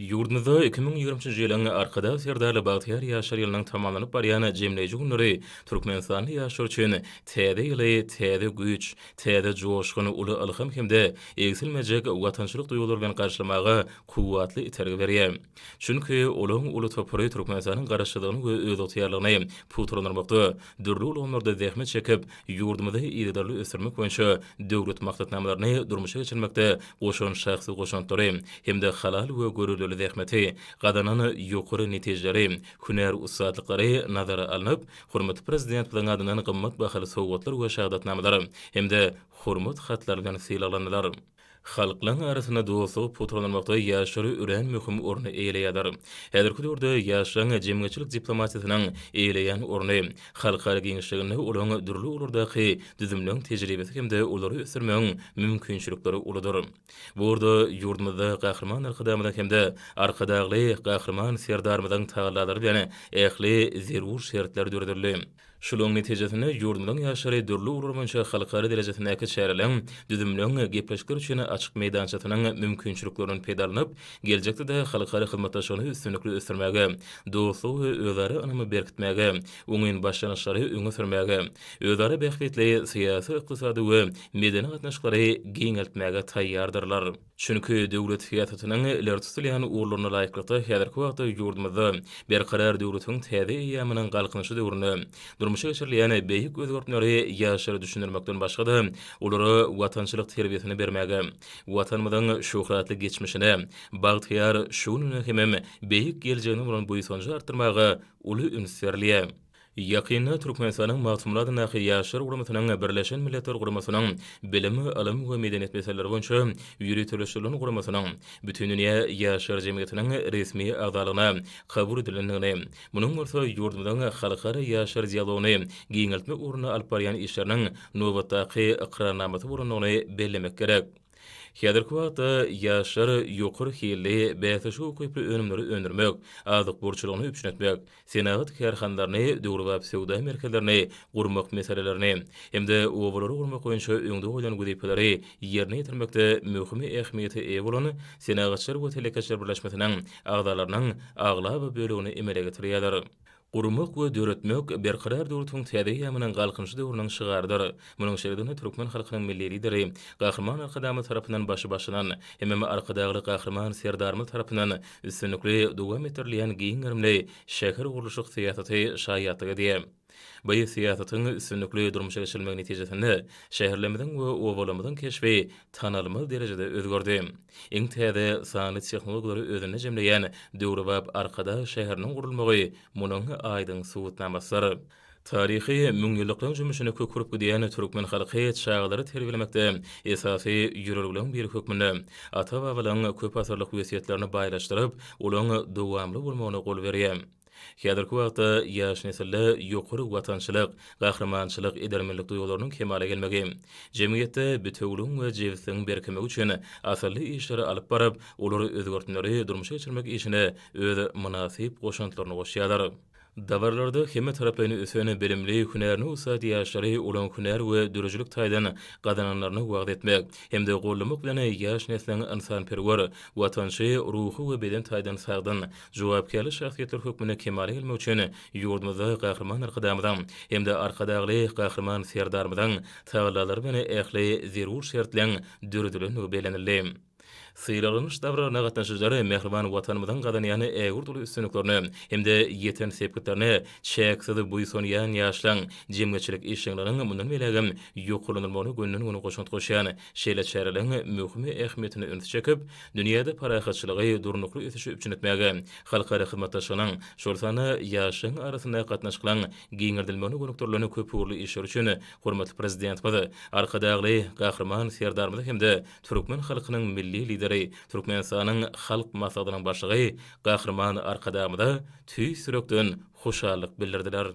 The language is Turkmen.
Ýurdumyzda 2023-nji ýylyň Arkadag Serdarly bagtyýar ýaşlar ýylynyň tamamlanyp barýan jemleýji günleri türkmenistanly ýaşlar üçin Täze ýyly täze güýç, täze joşgun, uly ylham hem-de egsilmejek watançylyk duýgulary bilen garşylamaga kuwwatly itergi berýär. Çünki olaryň uly topary Türkmenistanyň Garaşsyzlygyny we özygtyýarlygyny pugtalandyrmakda, dürli ulgamlarda zähmet çekip, ýurdumyzy yzygiderli ösdürmek boýunça döwlet maksatnamalaryny durmuşa geçirmekde goşan şahsy goşantlary hem-de halal we göreldeli zähmeti, gazanan ýokary netijeleri, hünär ussatlyklary nazara alnyp, hormatly Prezidentimiziň adyndan gymmat bahaly sowgatlar we şahadatnamalar hem-de Hormat hatlary bilen sylaglandylar. Halklaryň arasynda dostlugy pugtalandyrmakda ýaşlar örän möhüm orny eýeleýärler. Häzirki döwürde ýaşlaryň jemgyýetçilik diplomatiýasynyň eýeleýän orny, halkara giňişliginde olaryň dürli ugurlardaky düzümleň tejribesi hem-de olary ösdürmegiň mümkinçilikleri uludyr. Bu ugurda ýurdumyzda Gahryman Arkadagymyzyň hem-de Arkadagly Gahryman Serdarymyzyň tagallalary bilen ähli zerur şertler döredildi. Şularyň netijesinde ýurdumyzyň ýaşlary dürli ugurlar boýunça halkara derejesindäki çäreleriň, düzümleň, gepleşikler üçin açyk meýdançasynyň mümkinçiliklerinden peýdalanyp, geljekde-de halkara hyzmatdaşlygyny üstünlikli ösdürmäge, dostlugy we özara ynamy berkitmäge, oňyn başlangyçlary öňe sürmäge, özara bähbitli syýasy, ykdysady we medeni gatnaşyklary giňeltmäge taýýardyrlar. Çünki döwlet syýasatynyň ileri tutulýan ugurlaryna laýyklykda häzirki wagtda ýurdumyzda Berkarar döwletiň täze eýýamynyň Galkynyşy döwründe durmuşa geçirilýän beýik özgertmeleri ýaşlara düşündirmekden başga-da, olara watançylyk terbiýesini bermäge, Watanymyzyň şöhratly geçmişine, bagtyýar şu gününe hemem beýik geljegine bolan buýsanjy artdyrmaga uly üns berilýär. Ýakynda Türkmenistanyň Magtymguly adyndaky Ýaşlar guramasynyň Birleşen Milletler Guramasynyň Bilim, ylym we medeniýet meseleleri boýunça ýöriteleşdirilen guramasynyň Bütindünýä Ýaşlar jemgyýetiniň resmi agzalygyna kabul edilendigini, munuň bolsa ýurdumyzyň halkara ýaşlar dialogyny giňeltmek ugrunda alyp barýan işleriniň nobatdaky ykrarnamasy bolandygyny bellemek gerek. Häzirki wagtda ýaşlar ýokary hilli, bäsleşige ukyply önümleri öndürmek, azyk bolçulygyny üpjün etmek, senagat kärhanalaryny, döwrebap söwda merkezlerini gurmak meselelerini hem-de obalary gurmak boýunça öňde goýlan wezipeleri ýerine ýetirmekde möhüm ähmiýete eýe bolan Senagatçylar we telekeçiler birleşmesiniň agzalarynyň aglaba bölegini emele getirýärler. Gurmak we döretmek Berkarar döwletiň täze eýýamynyň Galkynyşy döwrüniň şygarydyr. Munuň şeýledigine türkmen halkynyň Milli Lideri Gahryman Arkadagymyz tarapyndan başy başlanan hemem Arkadagly Gahryman Serdarymyz tarapyndan üstünlikli dowam etdirilýän giň gerimli şähergurluşyk syýasaty şaýatlyk edýär. Bu syýasatyň üstünlikli durmuşa geçirilmegi netijesinde şäherlerimiziň we obalarymyzyň keşbi tanalmaz derejede özgerdi. Iň täze sanly tehnologiýalary özünde jemleýän döwrebap Arkadag şäheriniň gurulmagy munuň aýdyň subutnamasydyr. Taryhy müňýyllyklaryň jümmüşine kök urup gidýän türkmen halky çagalary terbiýelemekde esasy ýörelgeleriň biri hökmünde ata-babalaryň köp asyrlyk wesýetlerini baýlaşdyryp, olaryň dowamly bolmagyna gol berýär. Häzirki wagtda ýaş nesilde ýokary watançylyk, gahrymançylyk, edermenlik duýgularynyň kemala gelmegi, jemgyýetde bitewüligiň we jebisligiň berkemegi üçin asylly işleri alyp baryp, olar özgertmeleri durmuşa geçirmek işine öz mynasyp goşantlaryny goşýarlar. Dabaralarda hemmetaraplaýyn ösen, bilimli, hünärine ussat ýaşlary olaryň hünär we döredijilik taýdan gazananlaryny wagyz etmek hem-de goldamak bilen ýaş nesliň ynsanperwer, watançy, ruhy we beden taýdan sagdyn, jogapkärli şahsyýetler hökmünde kemala gelmegi üçin ýurdumyzda Gahryman Arkadagymyzyň hem-de Arkadagly Gahryman Serdarymyzyň tagallalary bilen ähli zerur şertleň döredilendigi bellenildi. Sylaglanyş dabaralaryna gatnaşyjylar mähriban Watanymyzyň gazanýan ägirt uly üstünliklerine hem-de ýeten sepgitlerine çäksiz buýsanýan ýaşlaryň jemgyýetçilik işjeňliginiň mundan beýlägem ýokarlandyrylmagyna gönden-göni goşant goşýan şeýle çäreleriň möhüm ähmiýetine ünsi çekip, dünýäde parahatçylygy, durnukly ösüşi üpjün etmäge, halkara hyzmatdaşlygynyň, şol sanda ýaşlaryň arasyndaky gatnaşyklaryň giňeldilmegine gönükdirilen köpugurly işler üçin hormatly Prezidentimiz Arkadagly Gahryman Serdarymyza hem-de Türkmen halkynyň Milli Lideri, Türkmenistanyň Halk Maslahatynyň Başlygy Gahryman Arkadagymyza tüýs ýürekden hoşallyk bildirdiler.